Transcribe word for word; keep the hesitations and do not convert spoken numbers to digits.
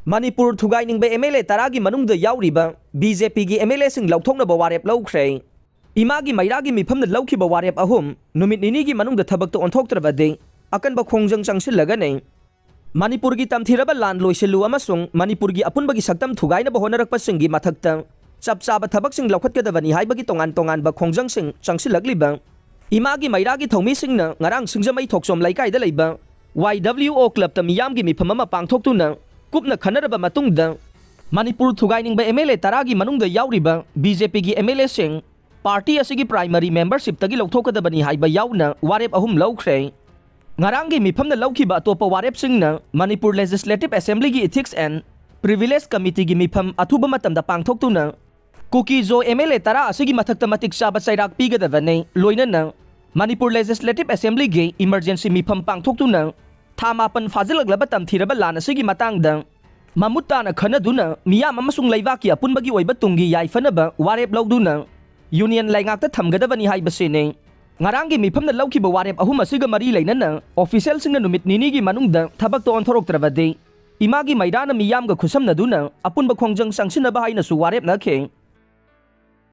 ꯃꯅꯤꯄꯨꯔ ꯊꯨꯒꯥꯏꯅꯤꯡꯕ M L A ꯇꯔꯥꯒꯤ ꯃꯅꯨꯡꯗ ꯌꯥꯎꯔꯤꯕ B J P M L ꯑꯦꯁꯤꯡ ꯂꯧꯊꯣꯛꯅꯕ ꯋꯥꯔꯦꯞ ꯂꯧꯈ꯭ꯔꯦ꯫ ꯏꯃꯥꯒꯤ ꯃꯩꯔꯥꯒꯤ ꯃꯤꯐꯝꯅ ꯂꯧꯈꯤꯕ ꯋꯥꯔꯦꯞ ꯑꯍꯨꯝ ꯅꯨꯃꯤꯠ ꯅꯤꯅꯤꯒꯤ ꯃꯅꯨꯡꯗ ꯊꯕꯛꯇ ꯑꯣꯟꯊꯣꯛꯇ꯭ꯔꯕꯗꯤ ꯑꯀꯟꯕ ꯈꯣꯡꯖꯪ ꯆꯪꯁꯤꯜꯂꯒꯅꯤ꯫ ꯃꯅꯤꯄꯨꯔꯒꯤ ꯇꯝꯊꯤꯔꯕ ꯂꯥꯟ ꯂꯣꯏꯁꯤꯜꯂꯨ ꯑꯃꯁꯨꯡ ꯃꯅꯤꯄꯨꯔꯒꯤ ꯑꯄꯨꯟꯕꯒꯤ ꯁꯛꯇꯝ ꯊꯨꯒꯥꯏꯅꯕ ꯍꯣꯠꯅꯔꯛꯄꯁꯤꯡꯒꯤ ꯃꯊꯛꯇ ꯆꯞ ꯆꯥꯕ ꯊꯕꯛꯁꯤꯡ ꯂꯧꯈꯠꯀꯗꯕꯅꯤ ꯍꯥꯏꯕꯒꯤ ꯇꯣꯉꯥꯟ ꯇꯣꯉꯥꯟꯕ ꯈꯣꯡꯖꯪꯁꯤꯡ ꯆꯪꯁꯤꯜꯂꯛꯂꯤꯕ ꯏꯃꯥꯒꯤ ꯃꯩꯔꯥꯒꯤ ꯊꯧꯃꯤꯁꯤꯡꯅ ꯉꯔꯥꯡ ꯁꯤꯡꯖꯃꯩ ꯊꯣꯛꯆꯣꯝ ꯂꯩꯀꯥꯏꯗ ꯂꯩꯕ ꯋꯥꯏ ꯗꯕ꯭ꯂꯤꯎ ꯑꯣ ꯀ꯭ꯂꯕꯇ ꯃꯤꯌꯥꯝꯒꯤ ꯃꯤꯐꯝ ꯑꯃ ꯄꯥꯡꯊꯣꯛꯇꯨꯅ ꯀꯨꯞꯅ ꯈꯟꯅꯔꯕ ꯃꯇꯨꯡꯗ ꯃꯅꯤꯄꯨꯔ ꯊꯨꯒꯥꯏꯅꯤꯡꯕ ꯑꯦꯝ ꯑꯦꯜ ꯑꯦ ꯇꯔꯥꯒꯤ ꯃꯅꯨꯡꯗ ꯌꯥꯎꯔꯤꯕ B J P M L ꯑꯦꯁꯤꯡ ꯄꯥꯔꯇꯤ ꯑꯁꯤꯒꯤ ꯄ꯭ꯔꯥꯏꯃꯔꯤ ꯃꯦꯝꯕꯔꯁꯤꯞꯇꯒꯤ ꯂꯧꯊꯣꯛꯀꯗꯕꯅꯤ ꯍꯥꯏꯕ ꯌꯥꯎꯅ ꯋꯥꯔꯦꯞ ꯑꯍꯨꯝ ꯂꯧꯈ꯭ꯔꯦ꯫ ꯉꯔꯥꯡꯒꯤ ꯃꯤꯐꯝꯗ ꯂꯧꯈꯤꯕ ꯑꯇꯣꯞꯄ ꯋꯥꯔꯦꯞꯁꯤꯡꯅ ꯃꯅꯤꯄꯨꯔ ꯂꯦꯖꯤꯁꯂꯦꯇꯤꯚ ꯑꯦꯁꯦꯝꯕ꯭ꯂꯤꯒꯤ ꯏꯊꯤꯛꯁ ꯑꯦꯟ ꯄ꯭ꯔꯤꯚꯤꯂꯦꯖ ꯀꯃꯤꯇꯤꯒꯤ ꯃꯤꯐꯝ ꯑꯊꯨꯕ ꯃꯇꯝꯗ ꯄꯥꯡꯊꯣꯛꯇꯨꯅ ꯀꯨꯀꯤ-ꯖꯣ ꯑꯦꯝ ꯑꯦꯜ ꯑꯦ ꯇꯔꯥ ꯑꯁꯤꯒꯤ ꯃꯊꯛꯇ ꯃꯇꯤꯛ ꯆꯥꯕ ꯆꯩꯔꯥꯛ ꯄꯤꯒꯗꯕꯅꯤ, ꯂꯣꯏꯅꯅ ꯃꯅꯤꯄꯨꯔ ꯂꯦꯖꯤꯁꯂꯦꯇꯤꯚ ꯑꯦꯁꯦꯝꯕ꯭ꯂꯤꯒꯤ ꯏꯃꯔꯖꯦꯟꯁꯤ ꯃꯤꯐꯝ ꯄꯥꯡꯊꯣꯛꯇꯨꯅ ꯊꯥ ꯃꯥꯄꯟ ꯐꯥꯖꯤꯜꯂꯛꯂꯕ ꯇꯝꯊꯤꯔꯕ ꯂꯥꯟ ꯑꯁꯤꯒꯤ ꯃꯇꯥꯡꯗ ꯃꯃꯨꯠ ꯇꯥꯅ ꯈꯟꯅꯗꯨꯅ ꯃꯤꯌꯥꯝ ꯑꯃꯁꯨꯡ ꯂꯩꯕꯥꯛꯀꯤ ꯑꯄꯨꯟꯕꯒꯤ ꯑꯣꯏꯕ ꯇꯨꯡꯒꯤ ꯌꯥꯏꯐꯅꯕ ꯋꯥꯔꯦꯞ ꯂꯧꯗꯨꯅ ꯌꯨꯅꯤꯌꯟ ꯂꯩꯉꯥꯛꯇ ꯊꯝꯒꯗꯕꯅꯤ ꯍꯥꯏꯕꯁꯤꯅꯤ꯫ ꯉꯔꯥꯡꯒꯤ ꯃꯤꯐꯝꯗ ꯂꯧꯈꯤꯕ ꯋꯥꯔꯦꯞ ꯑꯍꯨꯝ ꯑꯁꯤꯒ ꯃꯔꯤ ꯂꯩꯅꯅ ꯑꯣꯐꯤꯁꯤꯌꯦꯜꯁꯤꯡꯅ ꯅꯨꯃꯤꯠ ꯅꯤꯅꯤꯒꯤ ꯃꯅꯨꯡꯗ ꯊꯕꯛꯇ ꯑꯣꯟꯊꯣꯔꯛꯇ꯭ꯔꯕꯗꯤ ꯏꯃꯥꯒꯤ ꯃꯩꯔꯥꯅ ꯃꯤꯌꯥꯝꯒ ꯈꯨꯠꯁꯝꯅꯗꯨꯅ ꯑꯄꯨꯟꯕ ꯈꯣꯡꯖꯪ ꯆꯪꯁꯤꯟꯅꯕ ꯍꯥꯏꯅꯁꯨ ꯋꯥꯔꯦꯞꯅꯈꯤ꯫